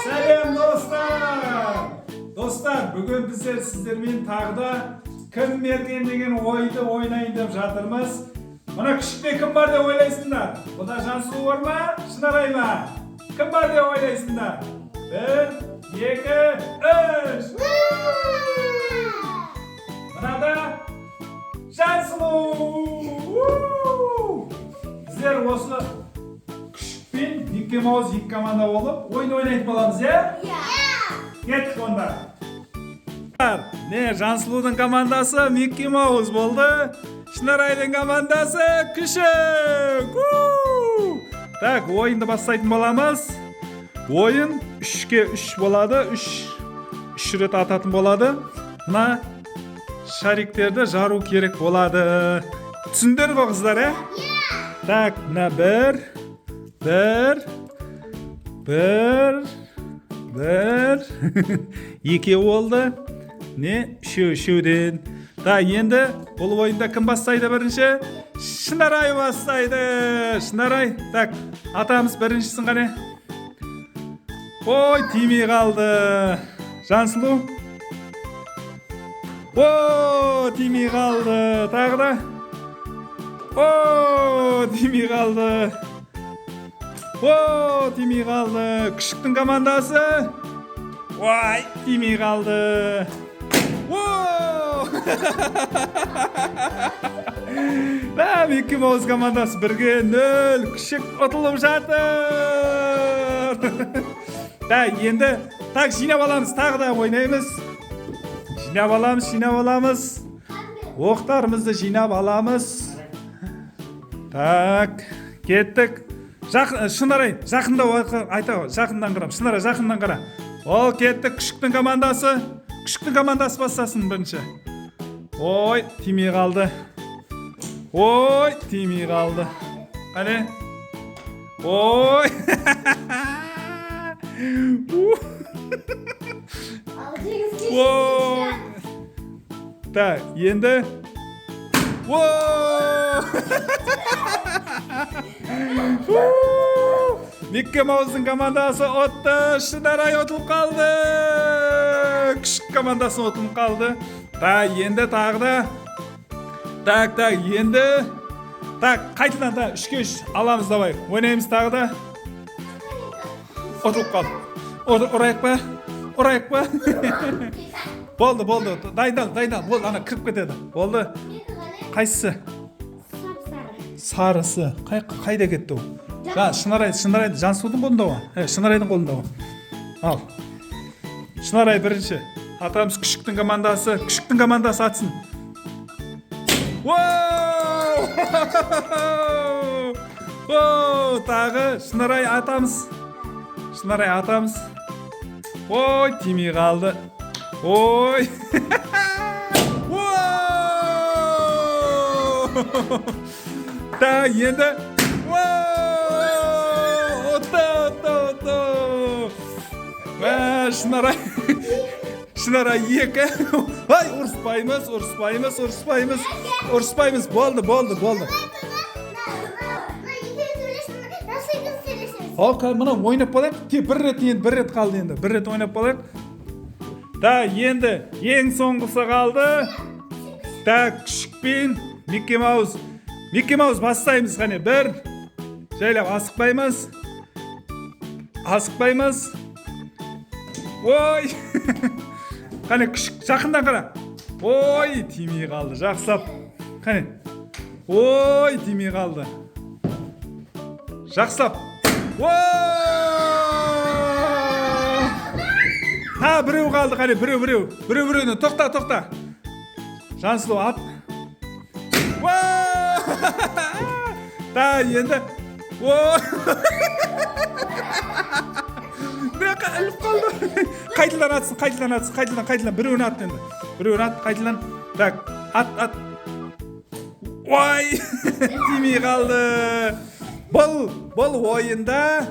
Сәлем, достар! Достар, бүгін біздер сіздермен тағы да «Кім мерген» деген ойынды ойнайын деп жатырмыз. Мына күшікте кім бар деп ойлайсыңдар? Бұда Жансұлу бар ма, Шынарай ма? Кім бар деп ойлайсыңдар? Бір, екі, үш! Мынада Жансұлу! У! Біздер осы күшікпен Микки Маус екі команда болып ойын ойнайтын боламыз, иә? Кеттік онда. Не, Жансұлудың командасы Микки Маус болды. Шынарайдың командасы күшік. У! Так, ойынды бастайтын боламыз. Ойын үшке үш болады. Үш рет ататын болады. Мына шариктерді жару керек болады. Түсіндіңдер ғой, қыздар, иә? Так, мына бір, бір, бір, бір, екеу болды. Не, үшеу, үшеуден. Так, енді бұл ойында кім бастайды бірінші? Шынарай бастайды. Шынарай, так, атамыз біріншісін, қане. Ой, тимей қалды. Жансұлу. О, тимей қалды. Тағы да. О, тимей қалды. О, тимей қалды. Күшіктің командасы. Ой, тимей қалды. О! Да, Микки Маус командасы 1-0. Күшік ұтылып жатыр. Да, енді так, жинап аламыз, тағы да ойнаймыз. Жинап аламыз, жинап аламыз. Оқтарымызды жинап аламыз. Так, кеттік. Жақын, Шынарай, жақындау айта, жақыннан қара. Шынарай, жақыннан қара. Ол кеттік, күшіктің командасы. Күшіктің командасы бастасын бірінші. Ой, тимей қалды. Ой, тимей қалды. Қане? Ой. У. Ой. Так, енді. Воу! У! Микки Маустың командасы ұтты. Шынарай ұтылып қалды. Күшік командасы ұтылып қалды. Так, енді тағы да. Так, так, енді. Так, қайтадан да үшке үш аламыз, давай. Ойнаймыз тағы да. Ұтылып қалды. Ұрайық па? Ұрайық па? Болды, болды. Дайындал, дайындал. Болды, ана кіріп кетеді. Болды. Қайсысы? Сарысы. Қайда кетті ол? Жа, Шынарай, Шынарай, Жансудың қолында ғой. Ә, Шынарайдың қолында ғой. Ал. Шынарай бірінші. Атамыз, күшіктің командасы. Күшіктің командасы атсын. Воу! Воу! Тағы Шынарай атамыз. Шынарай атамыз. Ой, тимей қалды. Ой. Воу! Так, енді. Воу! Ұтты, ұтты, ұтты. Мә, Шынарай. Шынарай екі. Ай, ұрыспаймыз, ұрыспаймыз, ұрыспаймыз. Ұрыспаймыз. Болды, болды, болды. Ал, мына ойнап қалайық. Тек бір рет енді, бір рет қалды енді. Бір рет ойнап қалайық. Да, енді ең соңғысы қалды. Так, күшікпен Микки Маус. Микки Маус бастаймыз, қане. Бір. Жайлап, асықпаймыз. Асықпаймыз. Ой. Қане, күшік, жақындан қара. Ой, тимей қалды. Жақсылап. Қане. Ой, тимей қалды. Жақсылап. Ой! Ха, біреу қалды, қане, біреу, біреу. Біреу, біреуіне. Тоқта, тоқта. Жансұлу, ат. Уа! Да, енді. О! Бірақ іліп қалды. Қайтадан атсын, қайтадан атсын, қайтадан, қайтадан. Біреуін ат енді. Біреуін ат, қайтадан. Так, ат, ат. Ой! Тимей қалды. Бұл ойында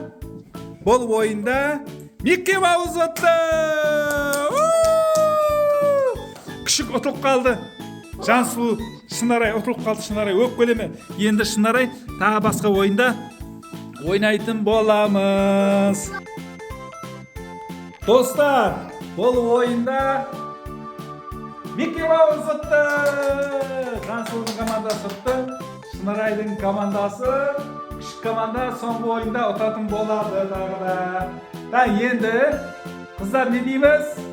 Микки Маус ұтты. У! Күшік ұтылып қалды. Жансұлу, Шынарай ұтылып қалды, Шынарай өкпелеме. Енді, Шынарай, тағы басқа ойында ойнайтын боламыз. Достар, бұл ойында Микки Маус ұтты. Жансұлудың командасы ұтты. Шынарайдың командасы, күшік команда, соңғы ойында ұтатын болады тағы да. Да, енді, қыздар, не дейміз?